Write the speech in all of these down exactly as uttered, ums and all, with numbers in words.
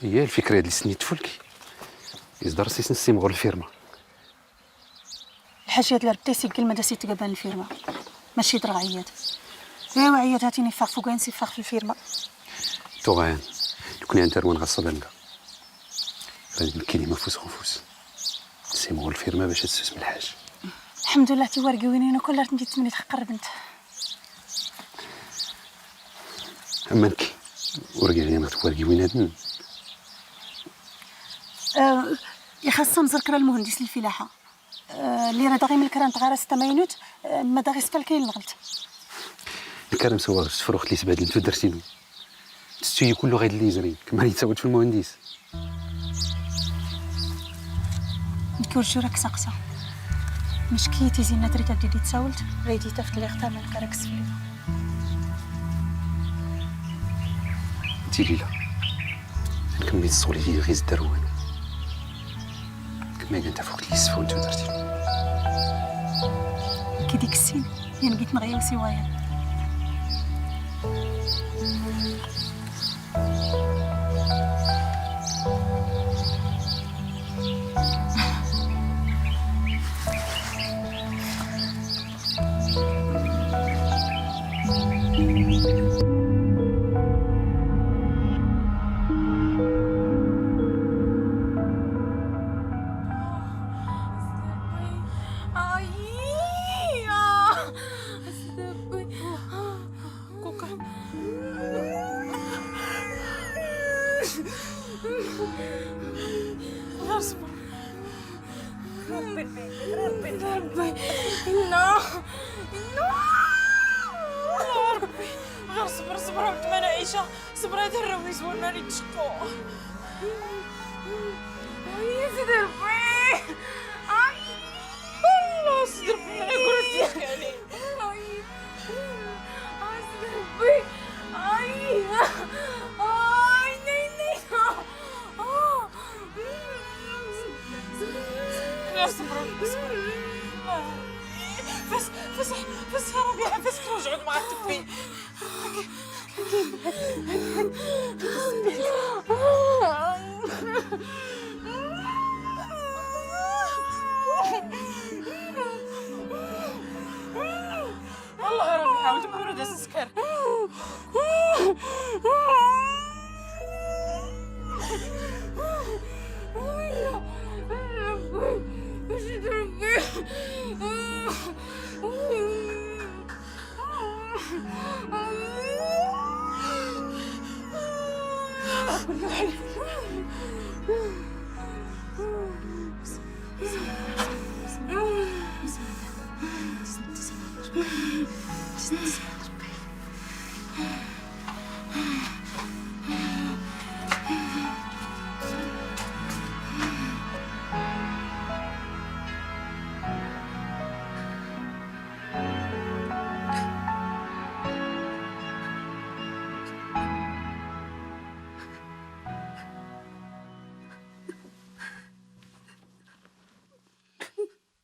هي الفكرة اللي سنيت فلكي. إذ درسي سنسيم غور الفيرما. الحاشية ديال ربي تيسجل ما داسي تقبل الفيرما. ماشي درغ عياد. ايوا عياد، هاتيني فاخ فوق نسي فاخ في الفيرما. تو غايان. لو كني انت روان غصب لنقا. غادي نكيني ما فوس غنفوس. سيمو الفيرما باش تسوس من الحاج. الحمد لله، تي ورقي وينينو كل راه تمدي تمني تحقر بنت. امانك ورقي غير ما تورقي وين هادن. آه، يخصم زركرا المهندس الفلاحة. آه، اللي راه داغي من الكران تغارس تماينوت، آه، ما داغي سبال كاين الغلط. الكرم سوا السفروخ اللي سبعد لنتو درتينو. تستوي كله غير اللي يزري، كما يتساوت في المهندس. نكور شو راك ساقسا؟ مشكيتي زينة تريد تبدي دي تساولت، غيدي تفت لي اختار من كارك سفلي. انتي ليلى، كمي تصولي لي غير الدروان. كما قلت فوق لي السفون تو درتي. كي ديك السين، يعني قلت نغير سوايا. كوكا. غير صبر. غير ربي نبي، غير ربي نبي. ربي. لا. لا. ربي. غير صبر، صبر، ولد ما نعيشة. صبر، هذا الرويز والنار يتشقوا. يا سيدي ربي. آي. آه، سيدي ربي، أنا قلت لك عليه. آي. آه، سيدي ربي. آي. آي، ناي، ناي. آه. غير صبر، صبر. فاس، فاس، فاس يا ربي، فاس كنرجعو مع الطبي. والله راه يحاول يقول هذا السكر.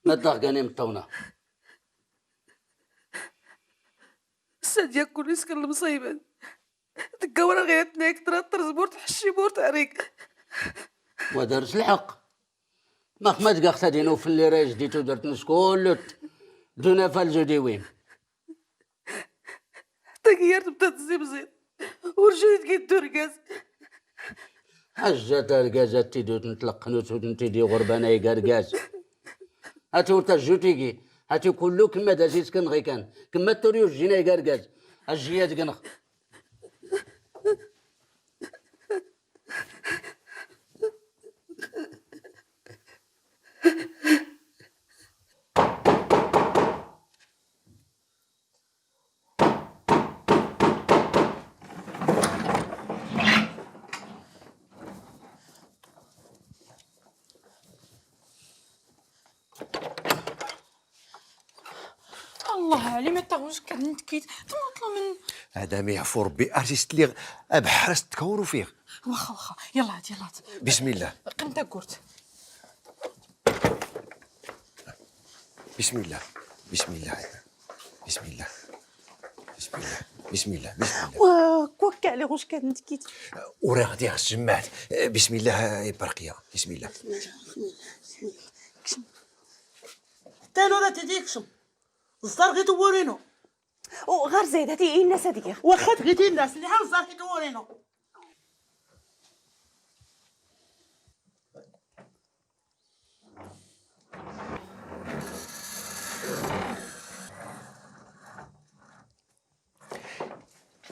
ما تلاغ كان يمطونا. ساديا كل يسكن المصيبة. تقاور غير تنايك ترى ترزبور تحشي بور تعريق. ودرس الحق. ما خمت قاخت دينو في اللي رايج ديتو درت نسكولت. دونا فالجو ديوين. حتى كيار تبدا تزيبزيب. ورجعت كي الدركاز. حجة الركاز تيدو تنطلق نوت وتنتي دي غربانة يا قرقاز. هاتي ورتا جوتيكي. هاتي كلو كما دازيس كان غي كان. كما توريو الجينا يا قرقاز. Ajji ad-gneɣ. الله عليك، ما تغوش كان نتكيت، تموت له من. هذا ما يعفو ربي، أرسلت لي أبحر استكوروا فيه. واخا، واخا، يلا هات، يلا هات. بسم الله. قم تاكورت. بسم الله. بسم الله. بسم الله. بسم الله. بسم الله. بسم الله. واك، واك على غوش كان نتكيت. وراه غادي جمعت. بسم الله يا برقية. بسم الله. بسم الله. بسم الله. بسم الله. تانو راه تيديكشم. الزرقي تورينو. وغير زايد، هاتي إيه الناس هاديك؟ واخا تغيتي الناس اللي ها الزرقي تورينو.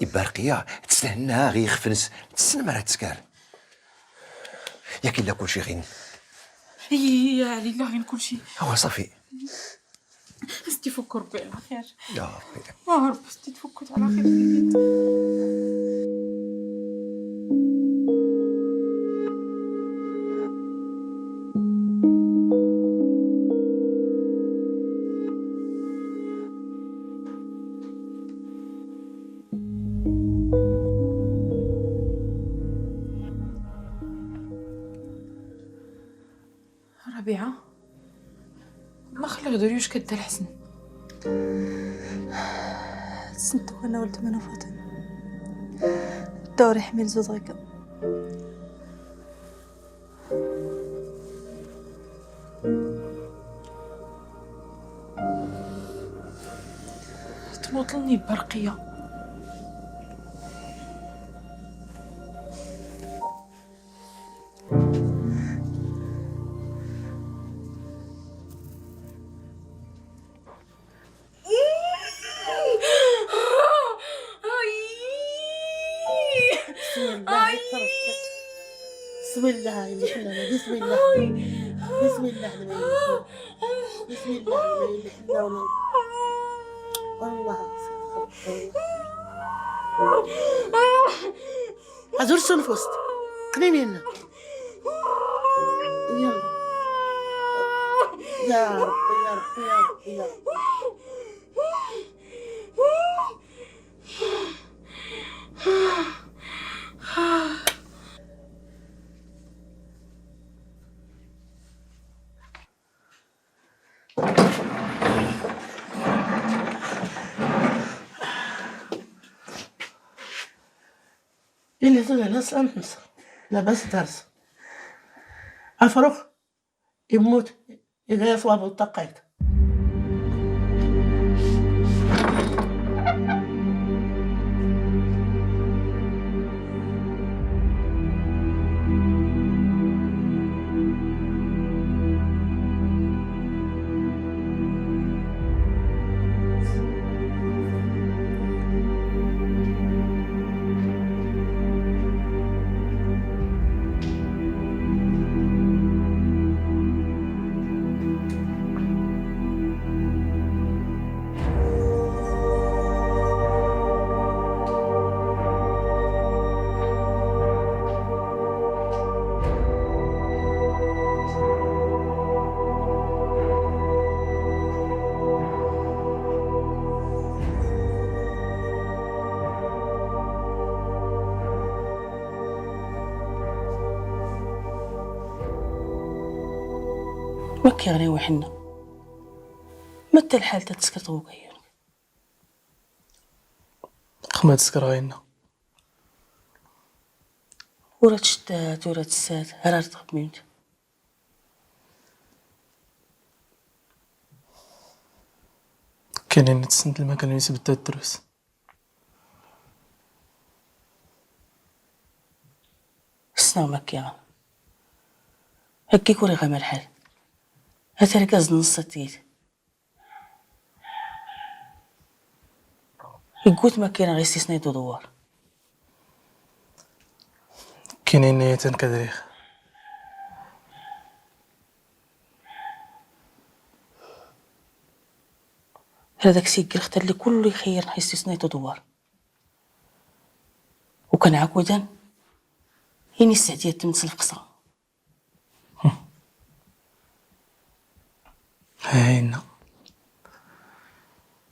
إبارقية، تستهنها غي يخفنس، تسنى مرة تسكار. ياك إلا كلشي غين. إيه، يا علي، لا غين كلشي. هو صافي. ستي فك ربي على خير. يا ربي. يا رب، ستي تفكت على خير. ربيعة، ما خلي غدوريوش كدار حسن. تسنتو أنا ولد منو فاطمة. دوري حميل زوز غيكا. تموطلني برقية. بسم الله، بسم الله، بسم الله، بسم الله. بسم الله، لا إله إلا الله. الله أكبر. أزور سنفوست. قنينين. يلا. يا رب، يا رب، يا رب، يا رب. إلي زوج على سلام حمصة. لاباس دارس. أفرخ يموت، يقيا صواب التقيت. مكي غريوي حنا. متى الحال تتسكت غوكايون؟ خما تسكر غينا. ورا تشتات، ورا تسات، هرار تخميمت. كاينين تسند المكان اللي سبت الدروس. سناو مكيغا. هكي كوري غا مرحل. هاتركز نص تيت. Iggwat ma kkan ɣ-istisnayat udwar. Kkan inna yatan kadriɣ. Hada dak s-iggr ɣ-talli kullu ixayyar ɣ-istisnayat udwar. Ukkan ɛakudan ini s-sɛdiyat tmnt s-lfqsa. Hayna.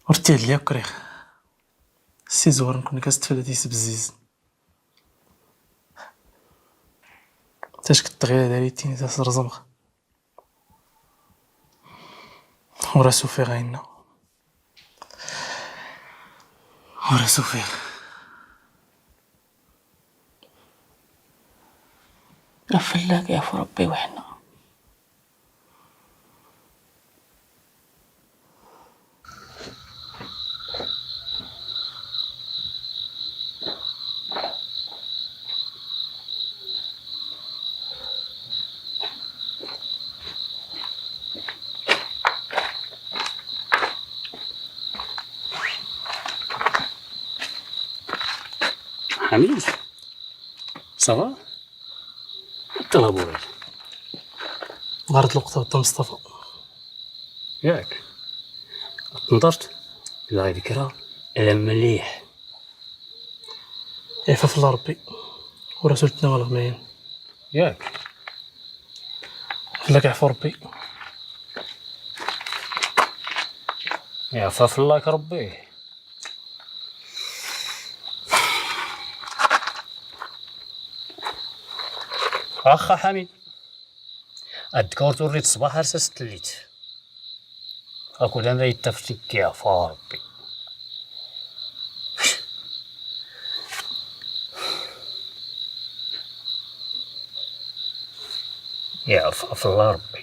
Ur t-yalli akk riɣ. Ssiẓwar nkun kas tflat isbzziz. Tackt tɣila dari tini tasrẓmɣ. Ur as-ufiɣ a inna. Ur as-ufiɣ. Aflak yaf Rebbi weḥna. Ḥamid, ça va? Anta laburi? Ɣer-d lweqt a Mustafa. Yak. Tnḍart? Illa ɣ-d kra ala mliḥ. Iɛfa fell-a Ṛebbi. Ur as-ur ttnawaleɣ mayin. Yak. Fell-ak iɛfu Ṛebbi. Iɛfa fell-ak Ṛebbi. Ax a Ḥamid. Ad-tkawr turrit ṣṣbaḥ ar s-as-tellit. Akud anda yettaf tikki, iɛfa Ṛebbi. Iɛfa fell-a Ṛebbi.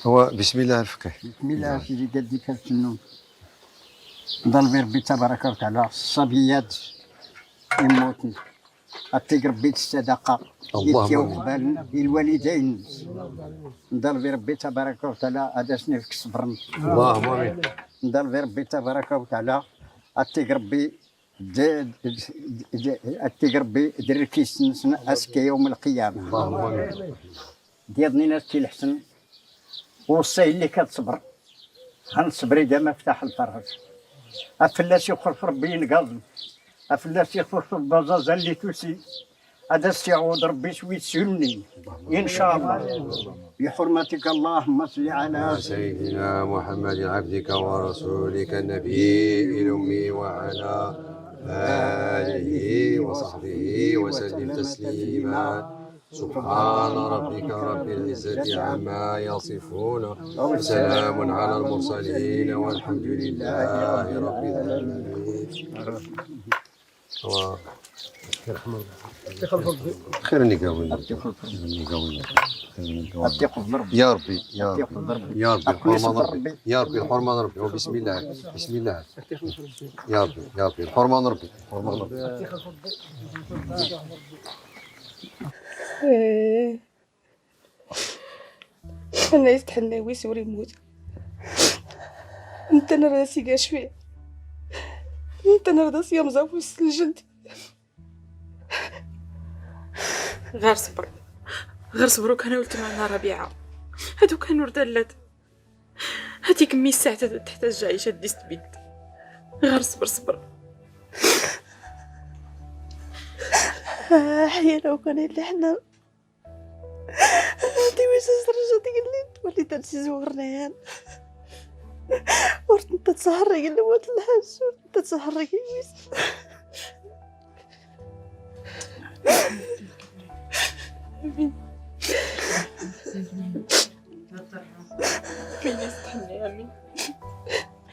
هو بسم الله الفكر. بسم الله سيدي قدي كالسنون. ضل بربي تبارك وتعالى الصبيات يموتن. Attig Ṛebbi d ssadaqa. Allahumma amin. Yefka uqbal i lwalidayn. Nḍaleb i Ṛebbi tabaraka wa taɛala ad asen-ifk ṣṣber. Allahumma amin. Nḍaleb i Ṛebbi tabaraka wa taɛala, attig Ṛebbi d, d, d, attig Ṛebbi d rrkis-nsen askka yawm lqiyama. Allahumma amin. D yaḍnin a Sidi Lḥsen, weṣṣa-yi lli-k ad ṣṣber. هنصبري ديما فتح الفرج. أفلاسي خلف ربي ينقض. أفلاسي خلف البزازة اللي توسي. هذا السي عود ربي سوي سلني. إن شاء الله. بحرمتك اللهم صل على سيدنا محمد عبدك ورسولك النبي الأمي وعلى آله وصحبه وسلم تسليما. سبحان ربك رب العزة عما يصفون. وسلام على المرسلين والحمد لله رب العالمين. خير نقاوين. نقاوين. يا ربي، يا ربي. يا ربي، الحرمة ربي. يا ربي، الحرمة ربي. وبسم الله. بسم الله. يا ربي، يا ربي، الحرمة ربي. الحرمة ربي. إيه. أنا يستحنى ويسوري يموت. أنت أنا راسي كاش فيه. أنت أنا راسي يا مزوج الجلد. غير صبر، غير صبر، وكان قلت معنا ربيعة. هادو كانوا ردلات. هاتي كمي الساعة تحت الجعيشة ديست بيت. غير صبر، صبر. آه، حيا لو كان اللي حنا. هاتي ويس الزرجة ديال الليل، وليت هادشي زورناها. ورت انت تسهر يا اللي موت الحاج، ورت انت تسهر يا ويس. آمين. آمين، استحملي، آمين.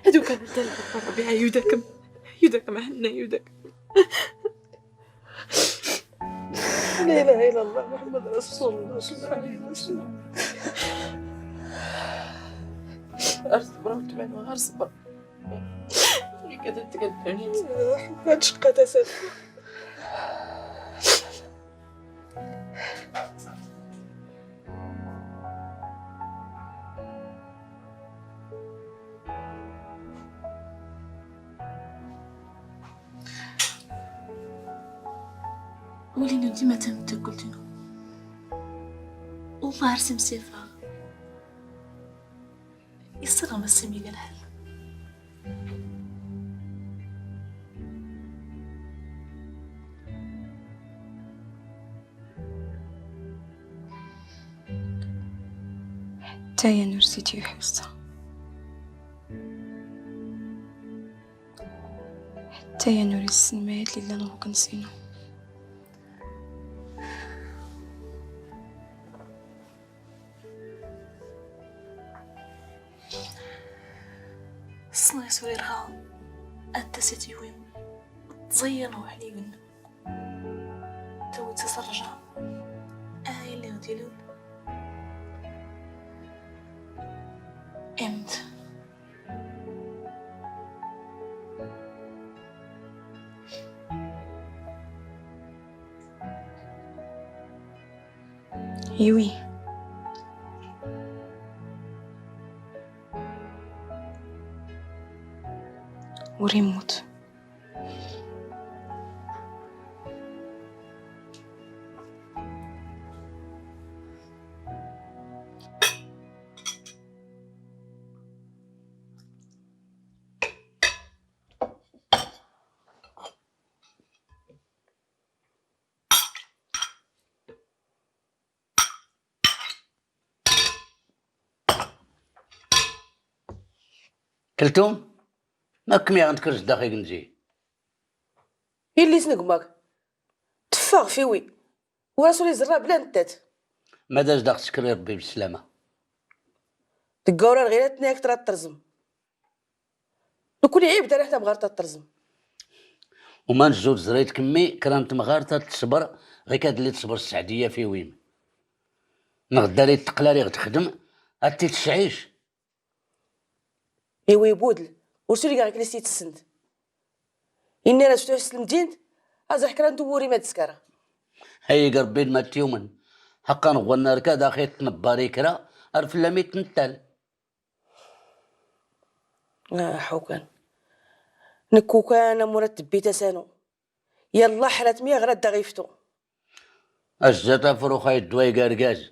هادو كانوا تاع ربي، عيودكم، عيودكم، عنا عيودكم. لا إله إلا الله محمد رسول الله صلى الله عليه وسلم. أرض برا وتبان وغير صبر. اللي كانت تقدمني. ما تشقى تسد. ولينا ديما تمتقلتنا. والله رسم سيفا. يصير مسمي الحل. حتى يا نور سيتي حوسة. حتى يا نور السنمات لله نهو كنسينو. صني سريرها أنت ستيوين تزين وحليون. توي تسرجها. آي اللي غديلون. امت. ايوي. وريموت. كلتوم؟ ما كمي غنتكرش داخل نجي. إلي سنقمك. تفاغ فيوي. ورسولي زرا بلا نتات. ما داش داك تشكري ربي بالسلامة. تقاورا غير تناك ترى ترزم. نكون عيب دار حتى مغارطة ترزم. وما نزول زريت كمي كرامت مغارطة تصبر، غير كاد اللي تصبر السعدية في ويم. نغدا لي تقلالي غتخدم، هاتي تشعيش. إيوي بودل، ورسولي كاع كليسي تسند. إني أنا شفتو يسلم دينت، أزرح كرا ندوري ما تسكرا. هاي قربين ما تيومن. حقا غوانا ركا داخل تنباري كرا، أرف لميت نتال. آه، حوكان. نكوكان مرتب بيتا سانو. يلا حرات مية غرا دغيفتو. الزتا فروخا يدوي قرقاز.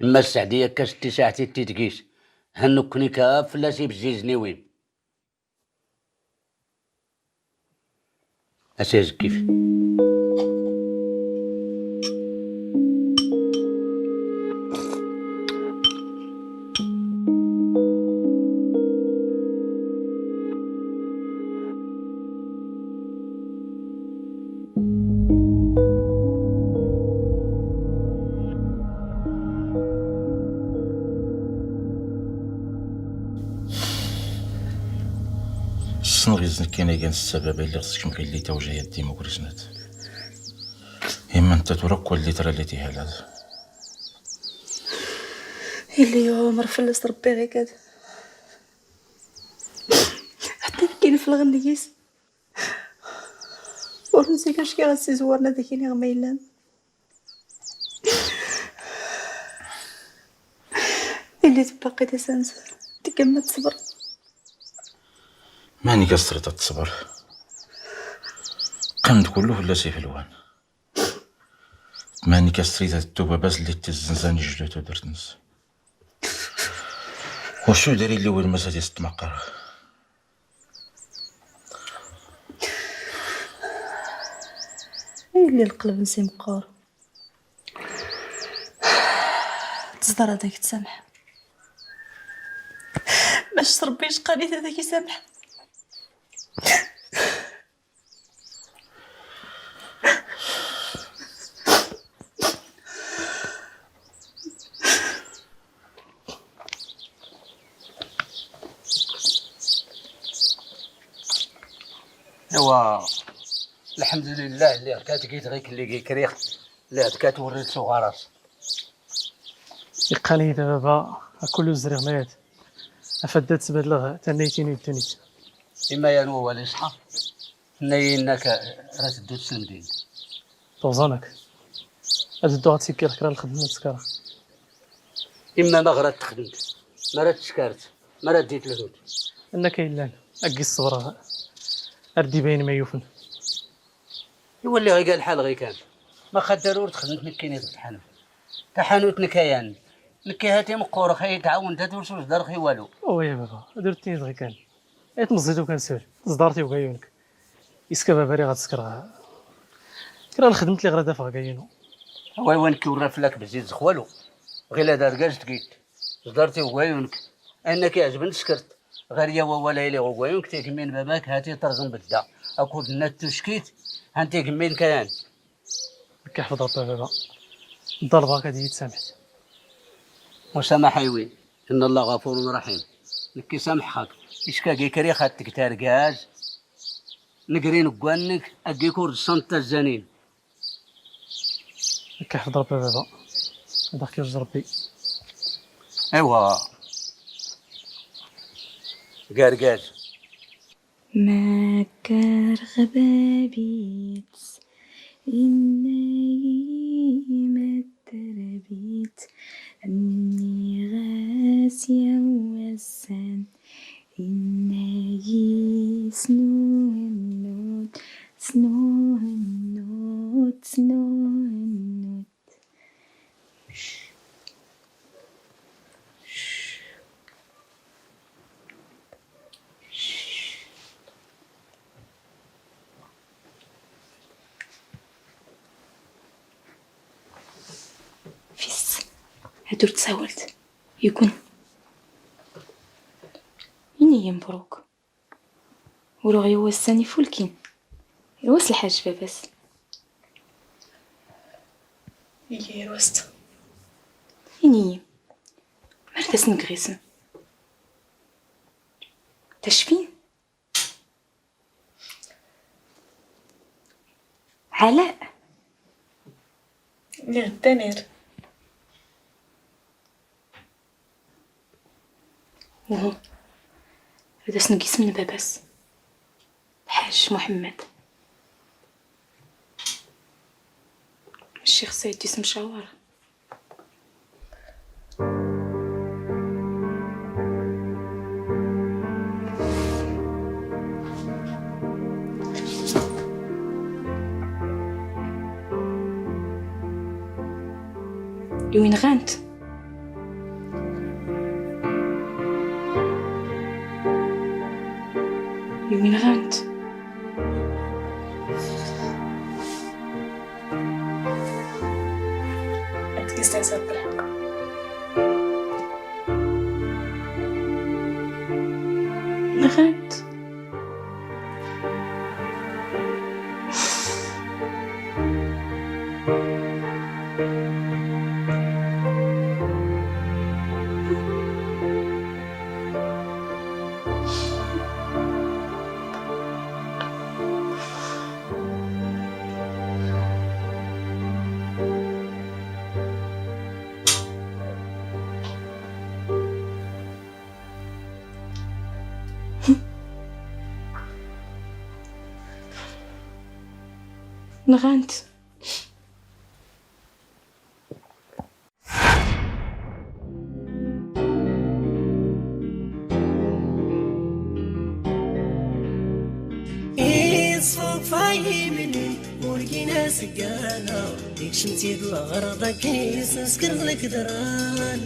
إما السعدية كاش تي ساعتي تي تقيس. Hannukni ka flas ibzizniwin. Asazkif. Ssnɣ izn kkan igan ssabab illi ɣ-tskmɣ illi tawjayat dimukrisnat. Imman ta tura kk walli tralli tihalad. Illi yumr fllas Rbbi ɣikad. Ḥtta kkan flɣ nnyis. Ur nsiɣ acki ɣas izwarna d-ak-iniɣ ma illan. Illi tbaqi d asansa, tgamma tsbr. Mani ka s-trid ad-tsbr? Qqan-d kullu fell-as ifelwan. Mani ka s-trid ad-tub a-bas lli t-izzenzen ijlu tudrt-ns. Wacu dar illi wid mas ad is-tmaqar. Illi lqlb-ns imqqur. Tẓḍar ad ak-tsamḥ. Mac s Ṛebbi icqan-it ad ak-isamḥ. Iwa, lḥemdulillah, lliɣ kat git ɣik lli gikriɣ, lliɣ kat wurrit s uɣaras. Iqqan-iyi-d a baba, a kul ur zriɣ mayat, afad ad sbadleɣ tannayt-inu d ddunit. Imma yan wawal iṣḥa, tenna-yi inna-k ra tedduḍ s lemdina. Tuẓa-nak. Ad dduɣ ad tt-ikkiɣ kra n lxedma ad tt-kkreɣ. Imma ma ɣ ra tt-txdmt, ma ra tt-tskart, ma ra ddit lhut. Inna-k a illan, ad gis-ṣebreɣ, ar d-ibayen ma yufen. Iwalli ɣiga lḥal ɣikan. Ma xaddar ur txdmt nekkini d tḥanut. Taḥanut nkayan. Nekki hati meqqur xayi tɛawn dat ur s-uzdarx i walu. Awa ya baba, ad ur ttiniḍ ɣikan. Ay tmeẓẓit ukan sul, tẓḍart i ugayyu-nk. Iska baba riɣ ad skreɣ. Kra lxedmt liɣ rad afeɣ agayyu-nu. Away wa nekki ur ra flak bzid zx walu. Ɣila d argaz tgit. Tẓḍart i ugayyu-nk. Ayen ak-iɛezben skert. Ɣer ya wawal a iliɣ ugayyu-nk, tigemmi n baba-k hati terẓen bedda. Akud nna tuckit, han tigemmi n kayan. Ad k-iḥfeḍ Ṛebbi a baba. Ḍalbeɣ-ak ad iyi-tsamḥeḍ. Musamaḥa i win, inna Llah ɣafurun raḥim. Nekki samḥeɣ-ak. Iskagi kriɣ ad tgit argaz. Negrin ggwan-nnek, agik ur ḍsant tazzanin. Ad k-iḥfeḍ Ṛebbi a baba. Ad aɣ-k-iṛẓ Ṛebbi. Aywa. G argaz. Makkar ɣ bab-is, inna-yi ma trbit, nniɣ-as yaw wassan, inna-yi s nuhennut, s nuhennut, s nuhennut. Fis, ad ur tsawalt. Yugen. Ini-yi mebruk. Ur uɣ-yewwi wassan ifulkin. Irwas lḥaǧ baba-s. Iga irwas-t. Ini-yi. Mar d asen-gɣisen. Tacfin? Ɛla. Niɣ ddanir. Uhu. Ad asen-gisem n baba-s. Lḥaǧ Muḥemmed. Ccix Sayd isemcawar. Iwin ɣant. ምን ኸንት? ኣትግስት ያሳብርክ። ምን ኸንት? ንኻንት ኢስፎፋ ይምኒ ሙርጊነ ስጋና ኢክሽምቲ ድላ ኸረዳኪ ስስክር ልክደራን